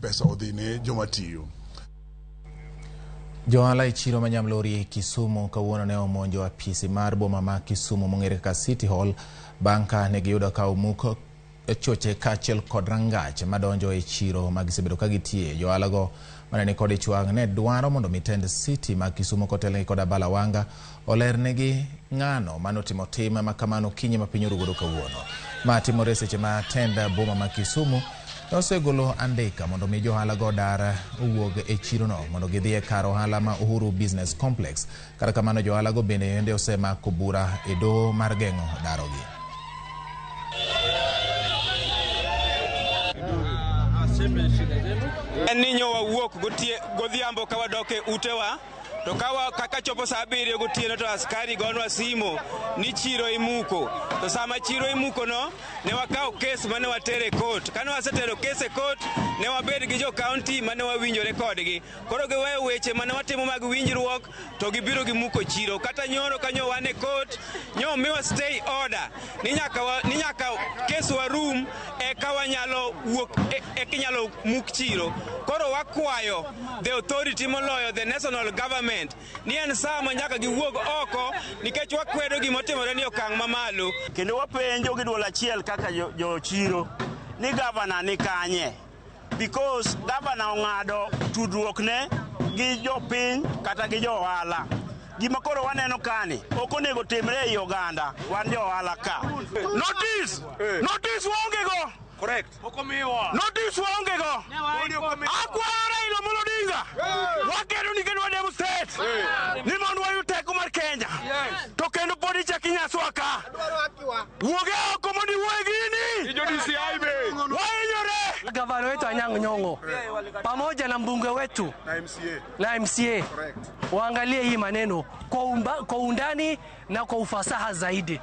Pesa odhi ne joma tiyo. Johala e chiro ma Nyamlori Kisumu kawuono ne omonjo apisi mar boma ma Kisumu mong'ere kaka City Hall bang' ka ne giyudo ka omuk choche kaachiel kod rangach madonjo e chiro ma gisebedo ka gitiye. Johala go mane ni kod ich wang' ne dwaro mondo mi tend City ma Kisumu kotelnegi kod Abala Wanga olernegi ng'ano manotimo tim ma kamano okinyi ma piny oru godo kawuono. Ma timore seche ma tend boma ma Kisumu nosegolo andika mondo mi johala go dar owuog e chirono mondo gidhi e kar ohala ma Uhuru Business Complex. Kata kamano johala go bende yande osemako bura e doho mar geng'o darogi. En ni nyo wawuok godhiambo ka wadok e utewa to kaka chopo saa 7 gotieno to askari gonwa simo ni chiro imuko. To sama chiro imuko no ne wakawo kes mane watere e court. Kane wasetero kes e court ne wabed gi jo county mane wawinjore kodgi. Koro giweyo weche mane watimo mag winjruok to gibiro gimuko chiro. Kata nyoro ka nyo wan e court nyo miwa stay order ni nyaka kes warum eka wanyalo wuok eka inyalo muk chiro. Koro wakwayo the authority moloyo the national government ni en saa ma nyaka giwuog oko nikech wakwedo gimotimore ni okang' mamalo. Kendo wapenjo gi duol achiel kaka jo chiro ni gavana ni kanye, because gavana ong'ado tudruok ne gi jopiny kata gi jo ohala. Gima koro waneno kani ok onego timre ei oganda, wan jo ohala ka. Notice! Notice waonge go! Correct. Notice waonge go! Akwayo Raila Amolo Odinga! Wakedo nikech wa demonstrate ni mondo wayud teko mar Kenya. To kendo pod ichak inyaswa ka. Wuog e oko mondo iwuoye gini! Wahinyore! Gavana wetu Anyang' Nyong'o pamoja na mbunge wetu na MCA waangalie hii maneno kwa undani na kwa ufasaha zaidi.